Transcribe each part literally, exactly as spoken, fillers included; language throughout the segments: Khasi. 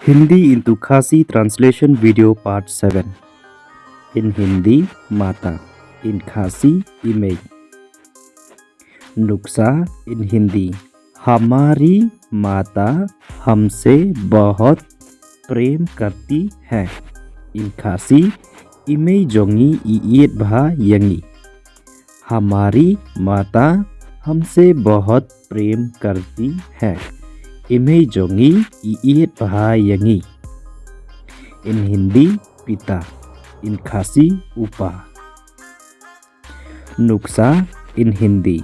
Hindi into Khasi translation video part seven. In Hindi, mata. In Khasi, imei. Nuksa, in Hindi. Hamari mata hamse bahut prem karti hai. In Khasi, imei jong ngi i ïeit bha ïa ngi. Hamari mata hamse bahut prem karti hai. Imei jong ngi i ïeit bha ïa ngi. In Hindi, pita. In Khasi, u pa. Nuksa, in Hindi.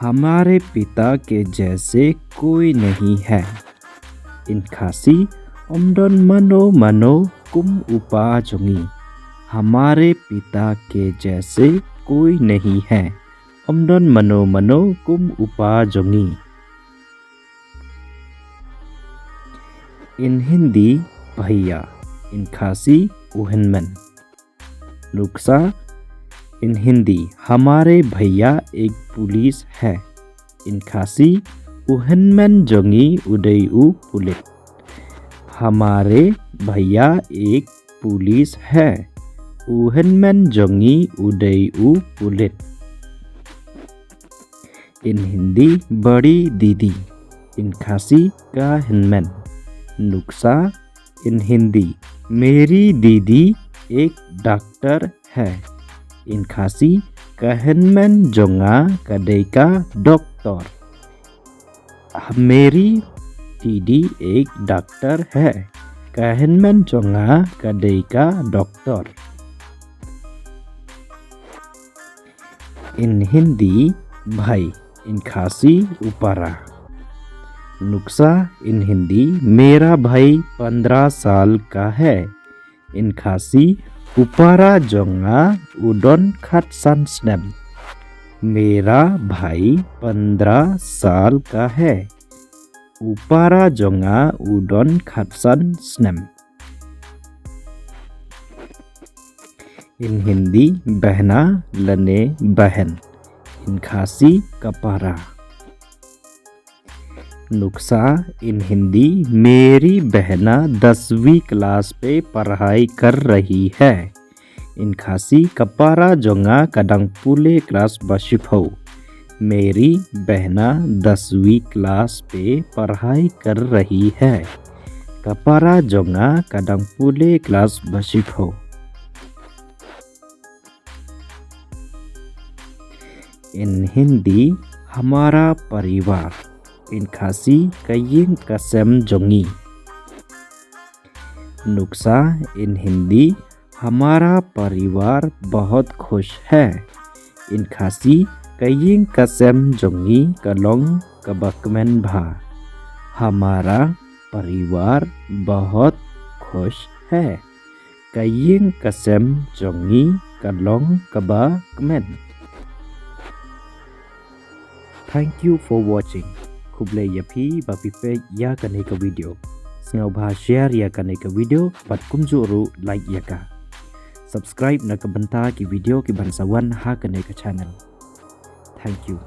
Hamare pita ke jaise koi nahi hai. In Khasi, ym don mano mano kum u pa jong ngi. Hamare pita ke jaise koi nahi hai. Ym don mano mano kum u pa jong ngi. In Hindi, bhaiya. In Khasi, u hynmen. Nuksa, in Hindi. Hamare bhaiya ek police hai. In Khasi, u hynmen jong ngi u dei u pulit. Hamare bhaiya ek police hai. U hynmen jong ngi u dei u pulit. In Hindi, badi didi. In Khasi, ka hynmen. Nuksa, in Hindi. Meri didi ek doctor hai. In Khasi, ka hynmen jong nga ka dei ka doktor. Meri didi ek doctor hai. Ka hynmen jong nga ka dei ka doktor. In Hindi, bhai. In Khasi, u para. Nuksa, in Hindi. Mera bhai pandrah saal ka hai. In Khasi, u para jong nga u don khatsan snem. Mera bhai pandrah saal ka hai. U para jong nga u don khatsan snem. In Hindi, behna lane behen. In Khasi, ka para. Nuksa, in Hindi. Meri behna daswi klas pe parhai kar rahi hai. In Khasi, ka para jong nga ka dang pule klas ba shiphew. Meri behna daswi klas pe parhai kar rahi hai. Ka para jong nga ka dang pule klas ba shiphew. In Hindi, hamara parivar. In Khasi, ka ïing ka sem jong ngi. Nuksa, in Hindi, hamara parivar bahut khush hai. In Khasi, ka ïing ka sem jong ngi ka long kaba kmen bha. Hamara parivar bahut khush hai. Ka ïing ka sem jong ngi ka long kaba kmen. Thank you for watching. Khublei ïa phi ba phi peit ïa kane ka video. Sngewbha share ïa kane ka video bad kumjuh ruh like ïa ka. Subscribe na ka bynta ki video ki ban sa wan ha kane ka channel. Thank you.